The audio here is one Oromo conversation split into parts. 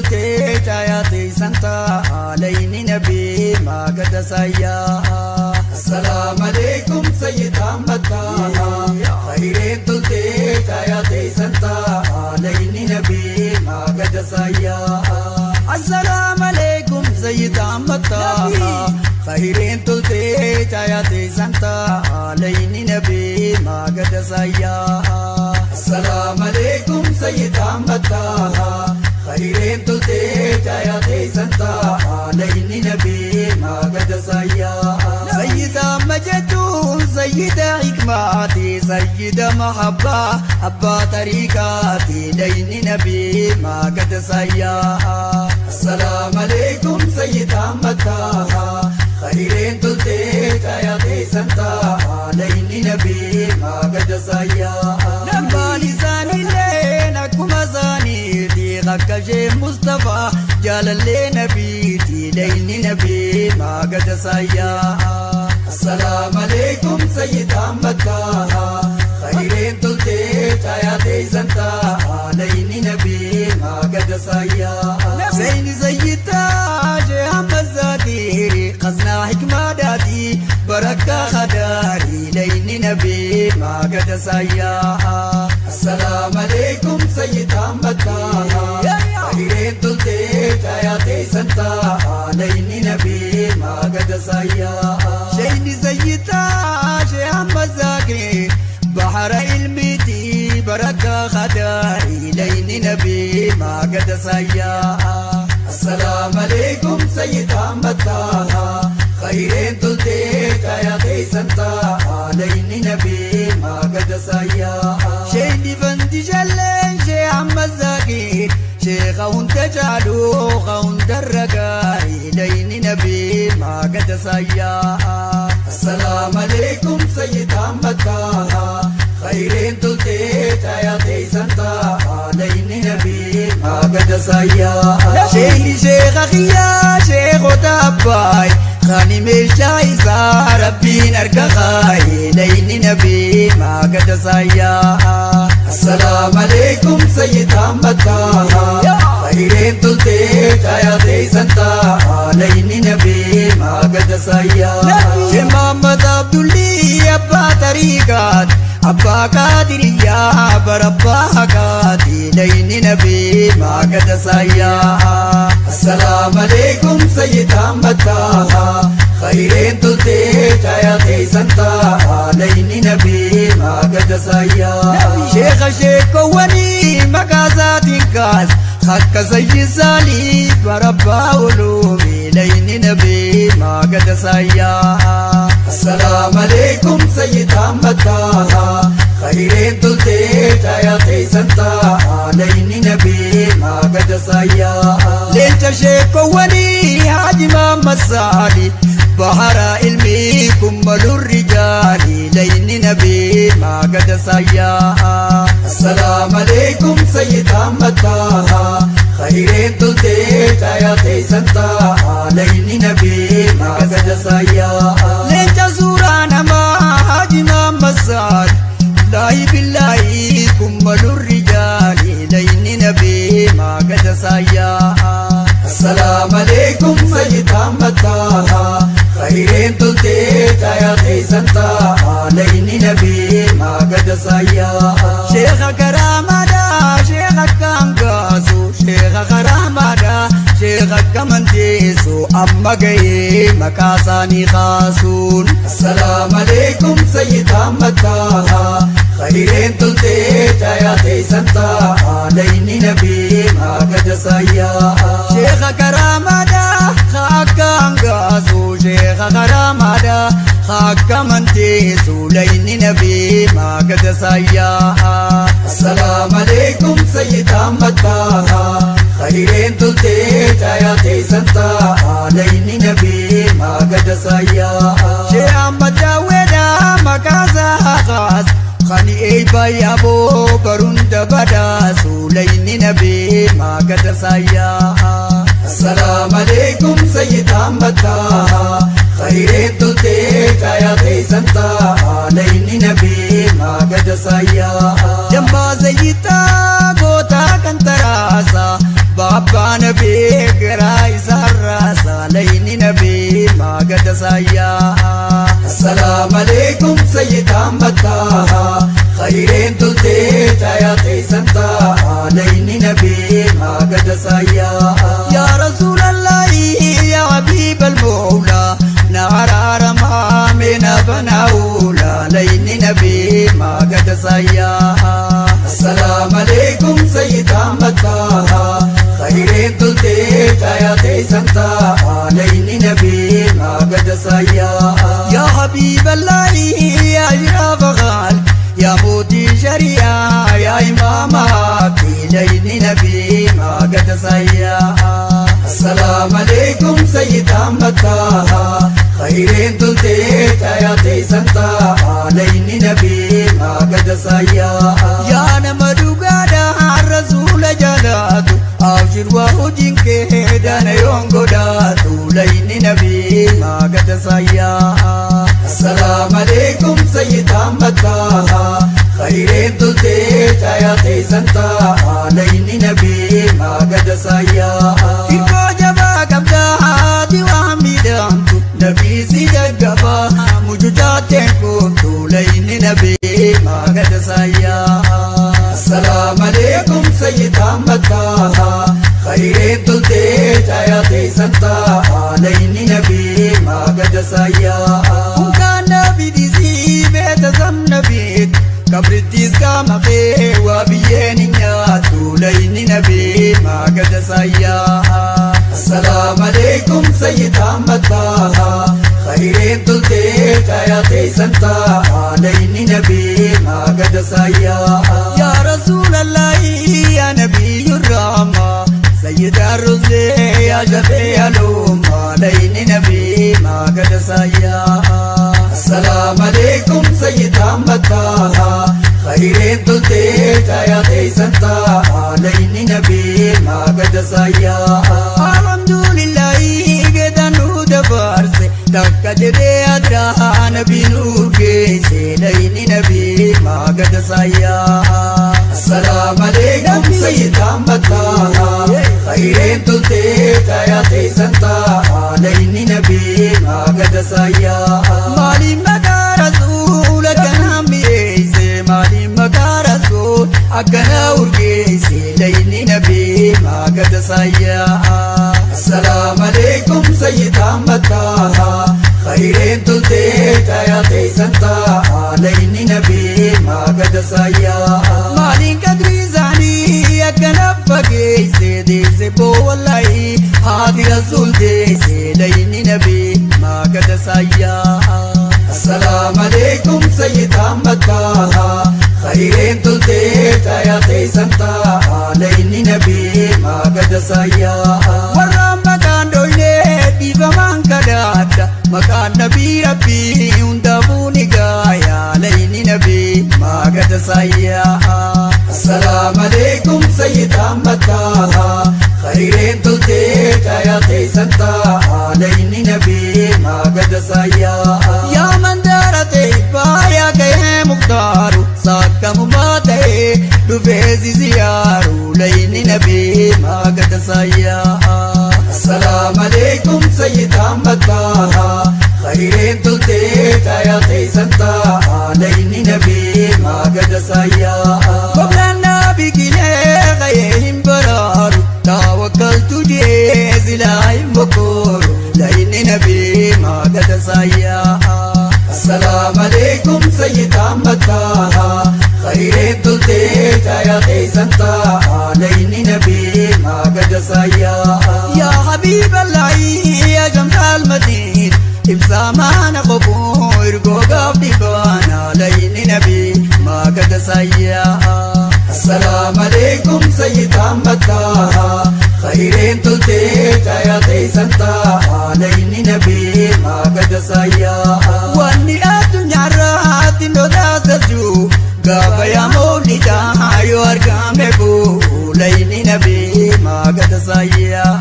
toltee caayaa teessan ta'a layni nabii maagada sayyaa. Assalaam alaikum Sayyid Ahmad Taha. Khayreen toltee caayaa teessan ta'a layni nabii maagada sayyaa. Assalaam alaikum Sayyid Ahmad Taha. Khayreen toltee caayaa teessan ta'a layni nabii maagada sayyaa. Assalaam alaikum Sayyid Ahmad Taha. Khayreen toltee caayaa teessan ta'a layni nabii maagada sayyaa. Sayyida jechuun sayyida hikmaati, sayyida mahabbaa, abbaa tariiqaati, layni nabii maagada sayyaa. Assalaam alaikum Sayyid Ahmad Taha. Khayreen toltee caayaa teessan ta'a layni nabii maagada sayyaa. Abbaan isaaniilleen akkuma isaaniiti, akka ishee Mustafaa jaalallee nabiiti, layni nabii maagada sayyaa. Assalaam alaikum Sayyid Ahmad Taha. Khayreen toltee caayaa teessan ta'a layni nabii maagada sayyaa. Zayni sayyidaa shee Ahmad Zaakiri, qaznaa hikmaadhaati, barakkaa khadaari, layni nabii maagada sayyaa. Assalaam alaikum Sayyid Ahmad Taha. Khayreen toltee caayaa teessan ta'a layni nabii maagada sayyaa. Sheyni sayyidaa shee Ahmad Zaakiri, bahara ilmiiti, barakkaa khadaari, layni nabii maagada sayyaa. Assalaam alaikum Sayyid Ahmad Taha. Khayreen toltee caayaa teessan ta'a layni nabii maagada sayyaa. Sheyni fandi jalleen shee Ahmad Zaakir, sheekha hunda caalu, hunda ragaari, layni nabii maagada sayyaa. Assalaam alaikum Sayyid Ahmad Taha. Khayreen toltee caayaa teessan ta'a layni nabii maagada sayyaa. Sheeyni sheekha xiyyaa sheekota abbaay, khani meeshaa isaa rabbiin harka kaaye, layni nabii maagada sayyaa. Assalaam alaikum Sayyid Ahmad Taha. Khayreen toltee caayaa teessan ta'a layni nabii maagada sayyaa. Shee Muhammad Abdulli abbaa tariiqaat, abbaa qaadiriyyaa, barabbaa haqaati, layni nabii maagada sayyaa. Assalaam alaikum Sayyid Ahmad Taha. Khayreen toltee caayaa teessan ta'a layni nabii maagada sayyaa. Sheekha sheekowwanii maqaa isaatiin kaas, akka sayyid saalii barabbaa uluumi, layni nabii maagada sayyaa. Assalaam alaikum Sayyid Ahmad Taha. Khayreen toltee caayaa teessan ta'a layni nabii maagada sayyaa. Leenca sheekowwanii Haaji Muhammad Saali, bahara ilmii kummalur rijaali, layni nabii maagada sayyaa. Assalaam alaikum Sayyid Ahmad Taha. Khayreen toltee caayaa teessan ta'a layni nabii maagada sayyaa. Leenca suuraa namaa Haaji Muhammad Saali, laahi billaahi kummalur rijaali, layni nabii maagada sayyaa. Assalaam alaikum Sayyid Ahmad Taha. Khayreen toltee caayaa teessan ta'a layni nabii maagada sayyaa. Sheekha karaamaadha, sheekha kaangaasu, sheekha karaamaadha, sheekha kamanteessu, amma gahee maqaa isaanii kaasuun. Assalaam alaikum Sayyid Ahmad Taha. Khayreen toltee caayaa teessan ta'a layni nabii maagada sayyaa. Sheekha karaamaadha, kaangaasu, sheekha karaamaadha, kamanteessu, layni nabii maagada sayyaa. Assalaam alaikum Sayyid Ahmad Taha. Khayreen toltee caayaa teessan ta'a layni nabii maagada sayyaa. Shee Ahmad Daawweedha maqaa isaa kaas, khani eebba yaaboo barunda badaasu, layni nabii maagada sayyaa. Assalaam alaikum Sayyid Ahmad Taha. Khayreen toltee caayaa teessan ta'a layni nabii maagada sayyaa. Jambaa sayyidaa gootaa kan taraasa. Baabaa nabii garaa isaarraa saalayni nabii maagada saayyaa. Assalaam alaikum Sayyid Ahmad Taha khayreen toltee caayaa teessan ta'a layni nabii maagada saayyaa. Yaa Rasuulallahi yaa Habiibal Mawlaa na araaramaa meena banaa'uula layni nabii maagada saayyaa. Assalaam alaikum Sayyid Ahmad Taha khayreen toltee caayaa teessan ta'a layni nabii maagada saayyaa. Yaa Habiiballahi yaa Ashraafa Khalqi yaa mootii shari'aa yaa imaama haqi layni nabii maagada saayyaa. Assalaam alaikum Sayyid Ahmad Taha khayreen toltee caayaa teessan ta'a layni nabii maagada saayyaa. Yaa nama dhugaadhaa rasuula jaalaatu abshir waa hojiin kee dana yoon godhaatu layni nabii maagada saayyaa. Assalaam alaikum Sayyid Ahmad Taha khayreen toltee caayaa teessan ta'a layni nabii maagada saayyaa. Hirkoo jabaa qabdaa haati waan miidhamtu nabii si gaggabaa mucucaateen kooftu layni nabii maagada saayyaa. Assalaam alaikum Sayyid Ahmad Taha khayreen toltee caayaa teessan ta'a layni nabii maagada saayyaa. Unkaan nabii dhiisii beeta sabna beet kabrittiis qaama kee waa biyyeen hin nyaattu layni nabii maagada saayyaa. Assalaam alaikum Sayyid Ahmad Taha khayreen toltee caayaa teessan ta'a layni nabii maagada saayyaa. Yaa Rasuulallahi yaa Nabiyyu Rahma Sayyid ar-Rusli yaa Shafii al-Umma layni nabii maagada saayyaa. Assalaam alaikum Sayyid Ahmad Taha khayreen toltee caayaa teessan ta'a layni nabii maagada saayyaa. Alhamdulillahi geetan nu dabarse takka jedhee addaa nabii nu geesse layni nabii maagada saayyaa. Assalaam alaikum Sayyid Ahmad Taha khayreen toltee caayaa teessan ta'a layni nabii maagada saayyaa. Maaliin maqaa rasuula akkana mi'eesse maaliin maqaa rasuula akkana urgeesse layni nabii maagada saayyaa. Assalaam alaikum Sayyid Ahmad Taha khayreen toltee caayaa teessan ta'a layni nabii maagada saayyaa. Maaliin qadrii isaanii akkana fageesse deesse boo wallahi haati rasuul deesse layni nabii maagada saayyaa. Assalaam alaikum Sayyid Ahmad Taha khayreen toltee caayaa teessan ta'a layni nabii maagada saayyaa. Warraan maqaan dhoynee dhiifamaan kadhaadha maqaan nabii rabbii hundaafuu ni gaaya layni nabii maagada saayyaa. Assalaam alaikum Sayyid Ahmad Taha khayreen toltee caayaa teessan ta'a layni nabii maagada saayyaa. Yaa mandara ta'e faayaa gahee muktaaru saakkamumaa ta'e dhufee si ziyaaru layni nabii maagada saayyaa. Assalaam alaikum Sayyid Ahmad Taha khayreen toltee caayaa teessan ta'a layni nabii maagada saayyaa. Goblaan nabii kilee gahee hin baraaru tawakkaltu jee silaa hin bokkooru layni nabii maagada saayyaa. Assalaam alaikum Sayyid Ahmad Taha khayreen toltee caayaa teessan ta'a layni nabii maagada saayyaa. Yaa Habiiballahi yaa Shamsal Madiin ibsaa maana qobuu ergoo gaaf dhibaana layni nabii maagada saayyaa. Assalaam alaikum Sayyid Ahmad Taha khayreen toltee caayaa teessan ta'a layni nabii maagada saayyaa. Wanni addunyaarratti nu gaafa yaa mawlidaa yoo argame buu layni nabii maagada saayyaa.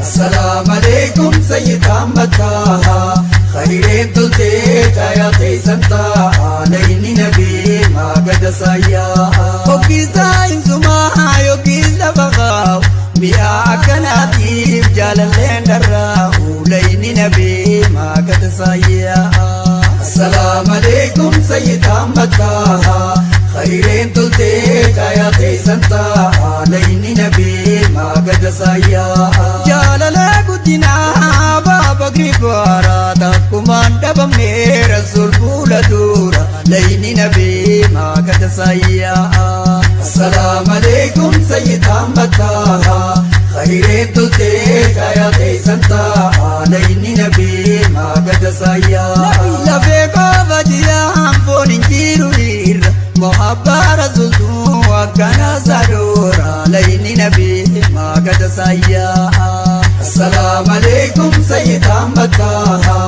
Assalaam alaikum Sayyid Ahmad Taha khayreen toltee caayaa teessan ta'a layni nabii maagada saayyaa. Hoggisaa insumaa yookiin lafa kaa'u Mi'a akkanaatiif jaalalleen dharraa ulayni nabii maakata saayyaa. Assalaamu alaikum Sayyid Ahmad Taha khayreen toltee caayaa teessan ta'a layni nabii maagada saayyaa. Jaalala guddinaa baaba gribaara takkumaan dhabamne rasuul fuula dura layni nabii maakata saayyaa. Assalaamu alaikum Sayyid Ahmad Taha khayreen toltee caayaa teessan ta'a layni nabii maagada saayyaa. Lafee qofa jiraan foon hin jiru irra muhabbaa rasuultuu akkana sadoora layni nabii maakata saayyaa. Assalaamu alaikum Sayyid Ahmad Taha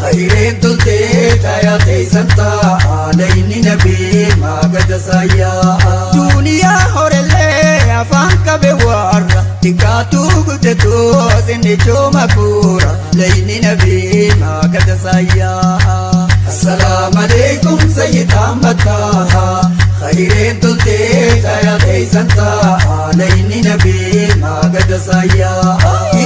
khayreen toltee caayaa teessan ta'a layni nabii maagada saayyaa. Duniyaa horellee afaan qabe warra xiqqaatu guddatu sinni cooma kuura layni nabii maakata saayyaa. Assalaamu alaikum Sayyid Ahmad Taha khayreen toltee caayaa teessan ta'a layni nabii maagada saayyaa.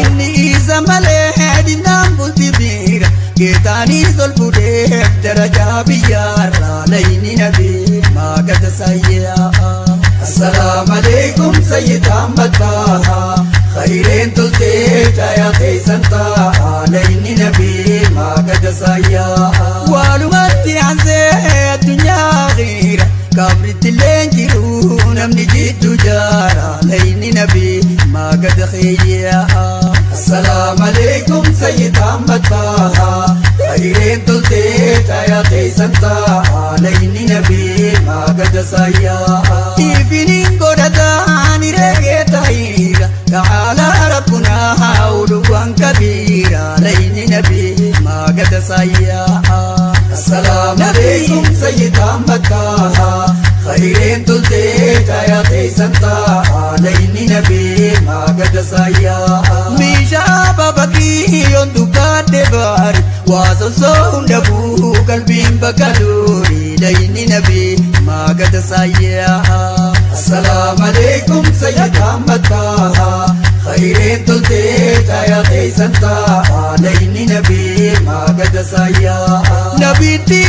Inni isa malee dinnaan bulti biira geetaanii ol fuudheef darajaa biyyaarra layni nabii maakata saayyaa. Assalaamu alaikum Sayyid Ahmad Taha khayreen toltee caayaa teessan ta'a layni nabii maagada saayyaa. Walumatti aansee addunyaa xiira kabritti illee jiru namni jiddu jaara layni nabii maagada xeeyyaa. Assalaamu alaikum Sayyid Ahmad Taha khayreen toltee caayaa teessan ta'a layni nabii maagada saayyaa. Ifiniin godhataan reegee ta'iira ta'aalaa rabbunaa uluwwan kabiira layni nabii maagada saayyaa. Assalaamu alaikum Sayyid Ahmad Taha khayreen toltee caayaa teessan ta'a layni nabii maagada saayyaa. Meeshaa babakii yoon dukkaadde baari waa sosoo hunda buu qalbiin bakka durii layni nabii maagada saayyaa. Assalaamu alaikum Sayyid Ahmad Taha khayreen toltee caayaa teessan ta'a layni nabii maagada saayyaa. Nabiitti